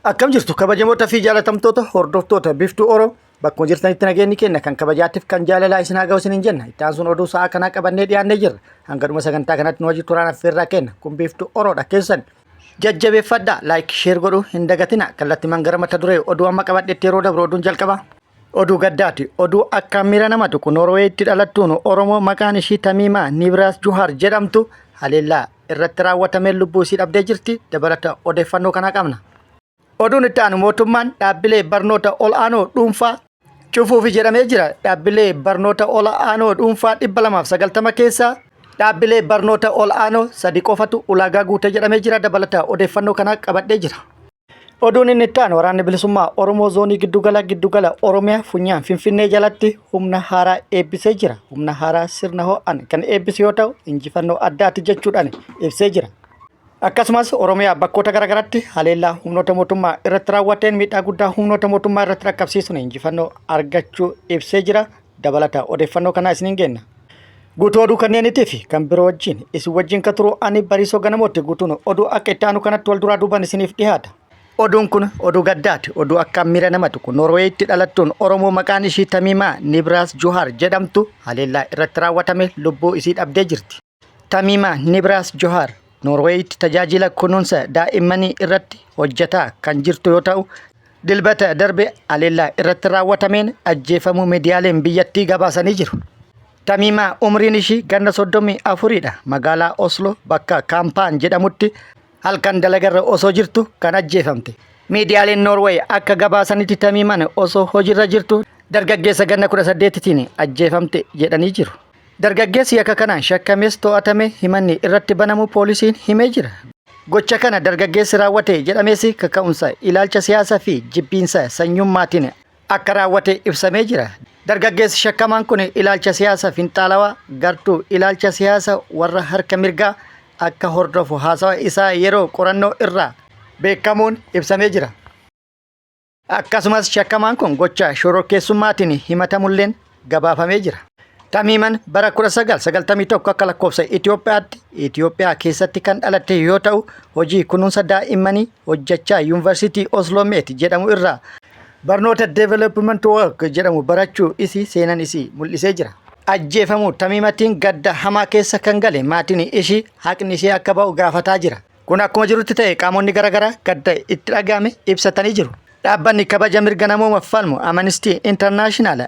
Akkam jirtu kabajamoota fi jaalatamtoota hordoftoota Biftuu Oro bakkuma jirtanitti nageenyi keenya kan kabajaatiif kan jaalalaa isin haa ga'u isiniin jenna. Itti aansuun oduu sa'aa kanaa qabannee dhiyaannee jirra. Hanga dhuma sagantaa kanatti nu wajjin turaan affeerraa kenna. Kun Biftuu Oroodha keessan. Jajjabeeffadhaa like share godhuu hin dagatina. Kallattimaan gara mata duree oduu amma qabadhetti yeroo dabru oduun jalqaba. Oduu gaddaati. Oduu akkaan miira nama tuqu Noorweeyitti dhalattuun Oromoo maqaan ishii Tamiimaa Nibraas Juhaar jedhamtu haleellaa irratti raawwatameen lubbuu isii dhabdee jirti. Dabalata odeeffannoo kanaa qabna. Oduun itti aanu mootummaan dhaabbilee barnoota ol'aanoo dhuunfaa cufuufi jedhamee jira. Dhaabbilee barnoota ol'aanoo dhuunfaa 290 keessaa dhaabbilee barnoota ol'aanoo sadi qofatu ulaagaa guute jedhamee jira. Dabalata odeeffannoo kanaa qabadhee jira. Oduun inni itti aanu waraanni bilisummaa Oromoo zoonii giddugala giddugala Oromiyaa funyaan Finfinnee jalatti humna haaraa eebbisee jira. Humna haaraa sirna ho'an kan eebbisu yoo ta'u injifannoo addaati jechuudhaan ibsee jira. Akkasumas Oromiyaa bakkoota garaagaraatti haleellaa humnoota mootummaa irratti raawwateen miidhaa guddaa humnoota mootummaa irratti dhaqqabsiisuun injifannoo argachuu ibsee jira. Dabalata odeeffannoo kanaa isiniin geenna. Guutuu oduu kanneenitii fi kan biroo wajjin isin wajjin ka turu ani Bariisoo Ganamootti guutuun oduu akka itti aanu kanatti wal duraa duubaan isiniif dhiyaata. Oduun kun oduu gaddaati. Oduu akkaan miira nama tuqu. Noorweeyitti dhalattuun Oromoo maqaan ishii Tamiimaa Nibraas Juhaar jedhamtu haleellaa irratti raawwatame lubbuu isii dhabdee jirti. Tamiimaa Nibraas Johaar Noorweeyitti tajaajila kunuunsa daa'immanii irratti hojjetaa kan jirtu yoo ta'u, Dilbata darbe haleellaa irratti raawwatameen ajjeefamuu miidiyaaleen biyyattii gabaasanii jiru. Tamiimaa umriin ishii ganna 34dha. Magaalaa Oslo bakka Kaampaan jedhamutti halkan dalagarra osoo jirtu kan ajjeefamte. Miidiyaaleen Noorweey akka gabaasanitti Tamiimaan osoo hojiirra jirtu dargaggeessa ganna 18tiin ajjeefamte jedhanii jiru. Dargaggeessi yakka kanaan shakkames to'atame himanni irratti banamuu poolisiin himee jira. Gocha kana dargaggeessi raawwate jedhames kaka'umsa ilaalcha siyaasaa fi jibbiinsa sanyummaatiin akka raawwate ibsamee jira. Dargaggeessi shakkamaan kun ilaalcha siyaasa finxaalawaa gartuu ilaalcha siyaasa warra harka mirgaa akka hordofu haasawa isaa yeroo qorannoo irraa beekamuun ibsamee jira. Akkasumas shakkamaan kun gocha shororkeessummaatiin himatamulleen gabaafamee jira. Tamiiman bara 1991 akka lakkoofsa Itoophiyaatti Itoophiyaa keessatti kan dhalatte yoo ta'u hojii kunuunsa daa'immanii hojjechaa Yuunivarsiitii Osloo Meet jedhamu irraa barnoota Development Work jedhamu barachuu isii seenan isii mul'isee jira. Ajjeefamuu Tamiimatiin gadda hamaa keessa kan gale maatiin ishii haqni ishee akka ba'u gaafataa jira. Kun akkuma jirutti ta'e qaamonni garaagaraa gadda itti dhaga'ame ibsatanii jiru. Dhaabbanni kabaja mirga namoomaaf falmu Amnesty International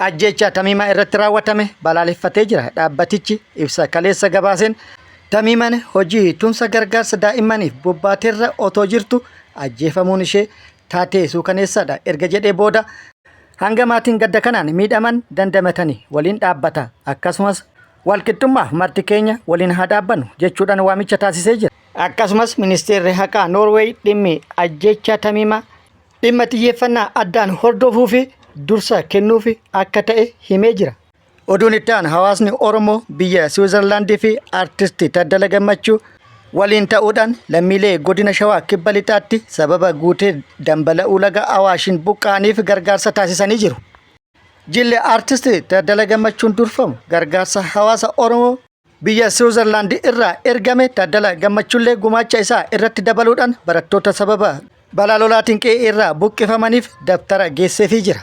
ajjeechaa Tamiimaa irratti raawwatame balaaleffatee jira. Dhaabbatichi ibsa kaleessa gabaaseen Tamiimaan hojii tumsa gargaarsa daa'immaniif bobbaateerra otoo jirtu ajjeefamuun ishee taatee suukaneessaadha erga jedhee booda hanga maatiin gadda kanaan miidhaman dandamatanii waliin dhaabbata akkasumas Walqixxummaaf marti keenya waliin haa dhaabbannu jechuudhaan waamicha taasisee jira. Akkasumas ministeerri haqaa Noorweey dhimmi ajjeechaa Tamiimaa dhimma xiyyeeffannaa addaan hordofuu fi dursa kennuufi akka ta'e himee jira. Oduun itti aanu hawaasni Oromoo biyya Siwiizerlaandii fi Artisti Taddala Gammachuu waliin ta'uudhaan lammiilee godina Shawaa Kibba Lixaatti sababa guutee dambala'uu laga Awaashiin buqqa'aniif gargaarsa taasisanii jiru. Jilli Artist Taaddala Gammachuun durfamu gargaarsa hawaasa Oromoo biyya Siwiizerlaand irraa ergame Taaddala Gammachuullee gumaacha isaa irratti dabaluudhaan barattoota sababa balaa lolaatiin qe'ee irraa buqqifamaniif dabtara geesseefii jira.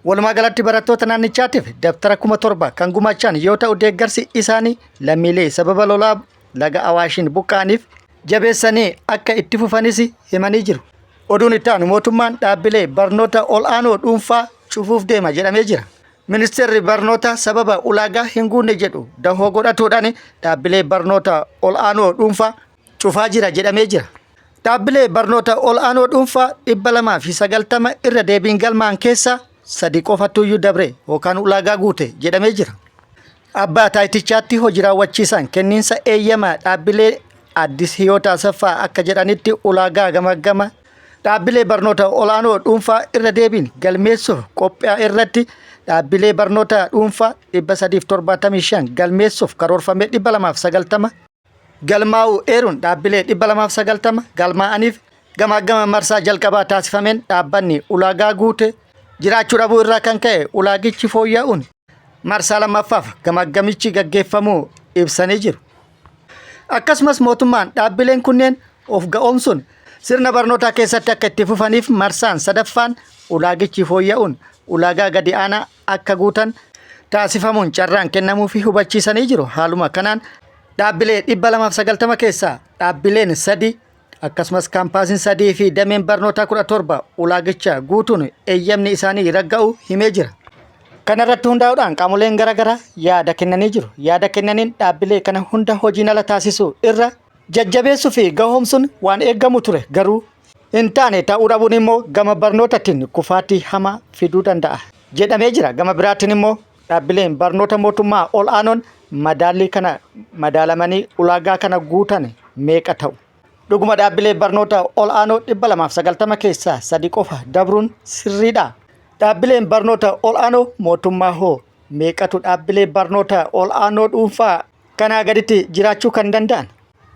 Walumaa galatti barattoota naannichaatiif dabtara 7,000 kan gumaachan yoo ta'u deeggarsi isaanii lammiilee sababa lolaa laga Awaashiin buqqa'aniif jabeessanii akka itti fufanis himanii jiru. Oduun itti aanu mootummaan dhaabbilee barnoota ol'aanoo dhuunfaa cufuuf deema jedhamee jira. Ministeerri barnootaa sababa ulaagaa hin guunne jedhu dahoo godhatuudhaan dhaabbilee barnoota ol'aanoo dhuunfaa cufaa jira jedhamee jira. Dhaabbilee barnoota ol'aanoo dhuunfaa 290 irra deebiin galmaa'an keessaa sadi qofattuyyuu dabre yookaan ulaagaa guute jedhamee jira. Abbaa taayitichaatti hoji raawwachiisaan kenniinsa eeyyama dhaabbilee Addis Hiyoot Asaffaa akka jedhanitti ulaagaa gamaggama dhaabbilee barnoota olaanoo dhuunfaa irra deebiin galmeessuuf qophaa'e irratti dhaabbilee barnoota dhuunfaa 375 galmeessuuf karoorfamee 290 galmaa'uu eeruun dhaabbilee 290 galmaa'aniif gamaaggama marsaa jalqabaa taasifameen dhaabbanni ulaagaa guute jiraachuu dhabuu irraa kan ka'e ulaagichi fooyya'uun marsaa lammaffaaf gamaaggamichi gaggeeffamuu ibsanii jiru. Akkasumas mootummaan dhaabbileen kunneen of ga'oomsuun Sirna barnootaa keessatti akka itti fufaniif marsaan sadaffaan ulaagichi fooyya'uun ulaagaa gadi aanaa akka guutan taasifamuun carraan kennamuufi hubachiisanii jiru. Haaluma kanaan dhaabbilee 290 keessaa dhaabbileen sadi akkasumas kaampaasiin sadii fi dameen barnootaa 17 ulaagicha guutuun eeyyamni isaanii ragga'uu himee jira. Kana irratti hundaa'uudhaan qaamoleen garaagaraa yaada kennanii jiru. Yaada kennaniin dhaabbilee kana hunda hojiin ala taasisuu irra jajjabeessuu fi gahoomsuun waan eegamu ture garuu hin taane ta'uu dhabuun immoo gama barnootatiin kufaatii hamaa fiduu danda'a jedhamee jira. Gama biraatiin immoo dhaabbileen barnoota mootummaa ol aanoon madaallii kana madaalamanii ulaagaa kana guutan meeqa ta'u? Dhuguma dhaabbilee barnoota ol aanoo 290 keessaa sadi qofa dabruun sirriidha. Dhaabbileen barnoota ol aanoo mootummaa hoo meeqatu dhaabbilee barnoota ol aanoo dhuunfaa kanaa gaditti jiraachuu kan danda'an?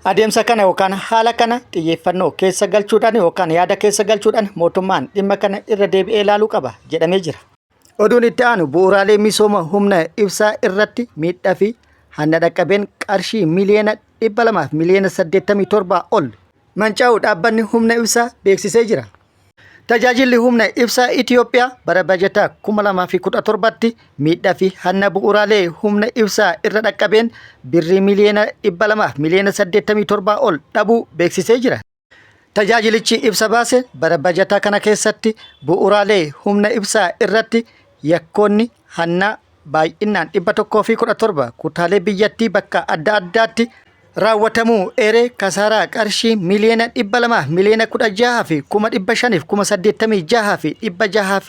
Adeemsa kana yookaan haala kana xiyyeeffannoo keessa galchuudhaan yookaan yaada keessa galchuudhaan mootummaan dhimma kana irra deebi'ee ilaaluu qaba jedhamee jira. Oduun itti aanu bu'uuraalee misooma humna ibsaa irratti miidhaa fi hanna dhaqqabeen qarshii miliyoona 200 fi miliyoona 87 ol manca'uu dhaabbanni humna ibsaa beeksisee jira. Tajaajilli humna ibsaa Itiyoophiyaa bara bajataa 2017tti miidhaa fi hanna bu'uuraalee humna ibsaa irra dhaqqabeen birrii miliyoona 200 fi miliyoona 87 ol dhabuu beeksisee jira. Tajaajilichi ibsa baase bara bajataa kana keessatti bu'uuraalee humna ibsaa irratti yakkoonni hannaa baay'inaan 117 kutaalee biyyattii bakka adda addaatti raawwatamuu eeree kasaaraa qarshii miliyoona 200 miliyoona 16 fi 500 86 fi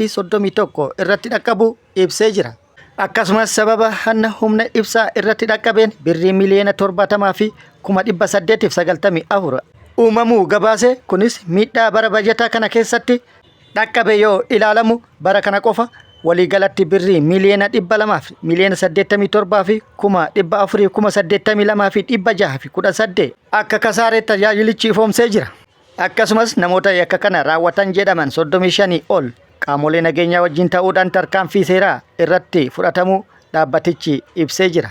631 irratti dhaqqabuu ibsee jira. Akkasumas sababa hanna humna ibsaa irratti dhaqqabeen birrii miliyoona 70 fi 894,000 uumamuu gabaase. Kunis miidhaa bara bajataa kana keessatti dhaqqabe yoo ilaalamu bara kana qofa waliigalatti birrii miliyoona 200 fi miliyoona 87 fi 482,618 akka kasaare tajaajilichi ifoomsee jira. Akkasumas namoota yakka kana raawwatan jedhaman 35 ol qaamolee nageenyaa wajjin ta'uudhaan tarkaanfii seeraa irratti fudhatamuu dhaabbatichi ibsee jira.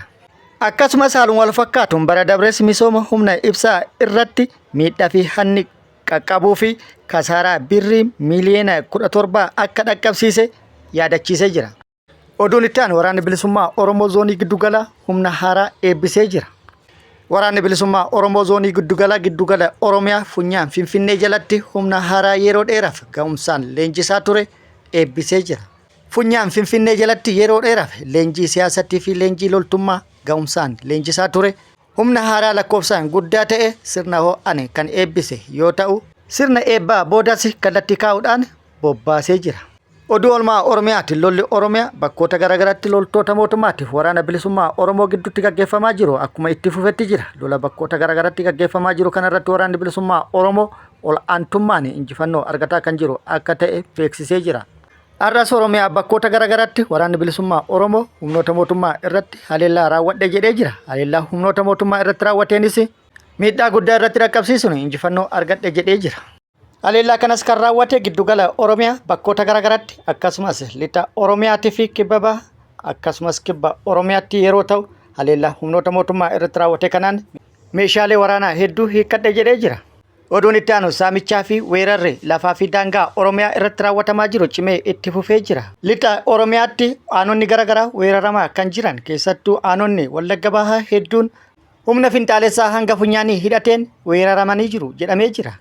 Akkasumas haaluma wal fakkaatuun bara dabres misooma humna ibsaa irratti miidhaa fi hanni qaqqabuu fi kasaaraa birrii miiliyoona 17 akka dhaqqabsiise yaadachiisee jira. Oduun itti aanu Waraanni Bilisummaa Oromoo Zoonii Giddugalaa humna haaraa eebbisee jira. Waraanni Bilisummaa Oromoo Zoonii Giddugalaa Giddugala Oromiyaa Funyaan Finfinnee jalatti humna haaraa yeroo dheeraaf ga'umsaan leenjisaa ture eebbisee jira. Funyaan Finfinnee jalatti yeroo dheeraaf leenjii siyaasattii fi leenjii loltummaa ga'umsaan leenjisaa ture humna haaraa lakkoofsaan guddaa ta'e sirna ho'aan kan eebbise yoo ta'u, sirna eebbaa boodas kallattii kaa'uudhaan bobbaasee jira. Oduu oolmaa Oromiyaati. Lolli Oromiyaa bakkoota garaagaraatti loltoota mootummaatiif waraana bilisummaa Oromoo gidduutti gaggeeffamaa jiru akkuma itti fufetti jira. Lola bakkoota garaagaraatti gaggeeffamaa jiru kanarratti waraanni bilisummaa Oromoo ol aantummaan injifannoo argataa kan jiru akka ta'e beeksisee jira. Har'as Oromiyaa bakkoota garaagaraatti waraanni bilisummaa Oromoo humnoota mootummaa irratti haleellaa raawwadhe jedhee jira. Haleellaa humnoota mootummaa irratti raawwateenis miidhaa guddaa irratti dhaqqabsiisuun injifannoo argadhe jedhee jira. Haleellaa kanas kan raawwate giddugala Oromiyaa bakkoota garaagaraatti akkasumas lixa Oromiyaatii fi kibba baha akkasumas kibba Oromiyaatti yeroo ta'u haleellaa humnoota mootummaa irratti raawwate kanaan meeshaalee waraanaa hedduu hiikkadhe jedhee jira. Oduun itti aanu saamichaa fi weerarri lafaa fi daangaa Oromiyaa irratti raawwatamaa jiru cimee itti fufee jira. Lixa Oromiyaatti aanonni garaagaraa weeraramaa kan jiran keessattuu aanonni Wallagga Bahaa hedduun Humna finxaalessaa hanga funyaanii hidhateen weeraramanii jiru jedhamee jira.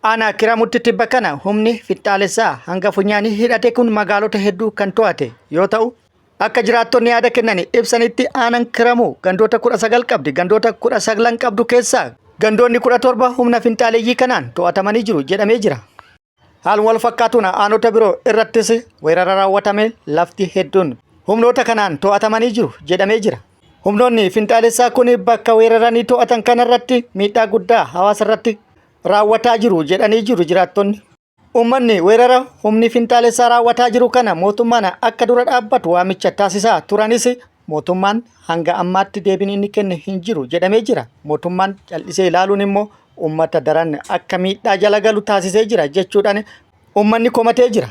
Aanaa Kiramutti tibba kana humni finxaalessaa hanga funyaanii hidhate kun magaalota hedduu kan to'ate yoo ta'u, akka jiraattonni yaada kennan ibsanitti aanaan Kiramuu gandoota 19 qabdi. Gandoota 19 qabdu keessaa gandoonni 17 humna finxaaleyyii kanaan to'atamanii jiru jedhamee jira. Haaluma wal fakkaatuun aanota biroo irrattis weerara raawwatameen lafti hedduun humnoota kanaan to'atamanii jiru jedhamee jira. Humnoonni finxaalessaa kun bakka weeraranii to'atan kanarratti miidhaa guddaa hawaasa irratti raawwataa jiru jedhanii jiru jiraattonni. Uummanni weerara humni finxaalessaa raawwataa jiru kana mootummaan akka dura dhaabbatu waamicha taasisaa turanis mootummaan hanga ammaatti deebiin inni kenne hin jiru jedhamee jira. Mootummaan cal'isee ilaaluun immoo uummata daran akka miidhaa jala galu taasisee jira jechuudhaan uummanni komatee jira.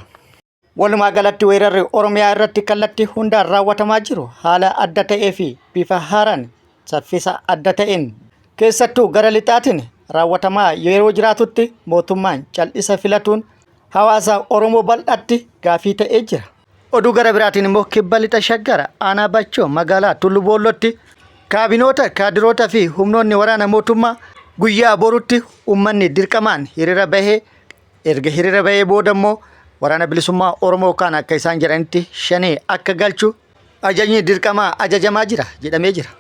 Walumaa galatti weerarri Oromiyaa irratti kallattii hundaan raawwatamaa jiru haala adda ta'ee fi bifa haaraan saffisa adda ta'een keessattuu gara lixaatiin raawwatamaa yeroo jiraatutti mootummaan cal'isa filatuun hawaasa Oromoo bal'aatti gaafii ta'ee jira. Oduu gara biraatiin immoo kibba lixa Shaggar aanaa Bachoo magaalaa Tullu Boollootti kaabinoota, kaadiroota fi humnoonni waraana mootummaa guyyaa borutti uummanni dirqamaan hiriira bahee erga hiriira bahee booda immoo waraana bilisummaa Oromoo kan akka isaan jedhanitti shanee akka galchu ajajni dirqamaa ajajamaa jira jedhamee jira.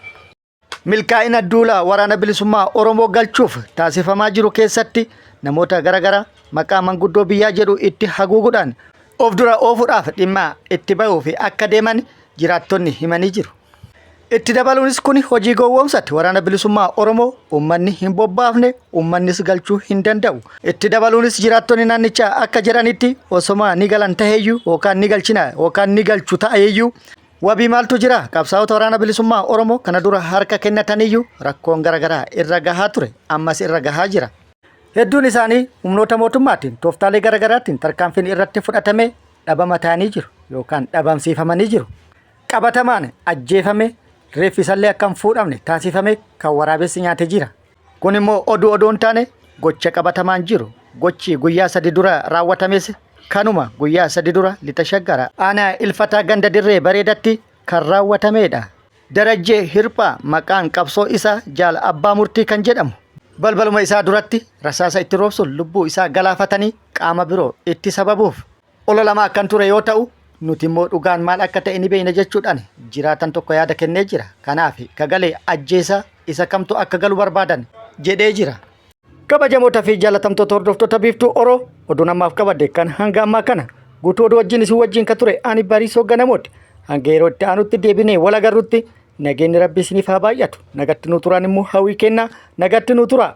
Milkaa'ina duula waraana bilisummaa Oromoo galchuuf taasifamaa jiru keessatti namoota garaagaraa maqaa manguddoo biyyaa jedhu itti haguuguudhaan of dura oofuudhaaf dhimma itti bahuu fi akka deeman jiraattonni himanii jiru. Itti dabaluunis kun hojii gowwoomsati waraana bilisummaa Oromoo uummanni hin bobbaafne uummannis galchuu hin danda'u. Itti dabaluunis jiraattonni naannichaa akka jedhanitti osoma ni galan taheeyyuu yookaan ni galchina yookaan ni galchu ta'eeyyuu Wabii maaltu jira? Qabsaa'ota Waraana Bilisummaa Oromoo kana dura harka kennataniyyuu rakkoon garaagaraa irra gahaa ture, ammas irra gahaa jira. Hedduun isaanii humnoota mootummaatiin tooftaalee garaagaraatiin tarkaanfiin irratti fudhatamee dhabama ta'anii jiru yookaan dhabamsiifamanii jiru. Qabatamaan ajjeefame reeffi isallee akka hin fuudhamne taasifame kan waraabessi nyaate jira. Kun immoo oduu odoo hin taane gocha qabatamaan jiru. Gochi guyyaa sadi dura raawwatames kanuma guyyaa sadi dura lixa shaggara aanaa ilfataa ganda dirree bareedatti kan raawwatameedha. Darajjee Hirphaa maqaan qabsoo isaa jaal abbaa murtii kan jedhamu balbaluma isaa duratti rasaasa itti roobsuun lubbuu isaa galaafatanii qaama biroo itti sababuuf ololamaa kan ture yoo ta'u nuti immoo dhugaan maal akka ta'e ni beekna jechuudhaan jiraatan tokko yaada kennee jira. Kanaaf kagalee ajjeesaa isa kamtu akka galu barbaadan jedhee jira. Kabajamoota fi jaalatamtoota hordoftoota Biiftuu Oroo oduun ammaaf qabadde kan hanga ammaa kana guutuu oduu wajjin isin wajjin kan ture ani Bariisoo Ganamooti. Hanga yeroo itti aanutti deebinee wal agarrutti nageenyi Rabbi isiniif haa baay'atu. Nagatti nuu turaan immoo hawwii kennaa nagatti nuu turaa.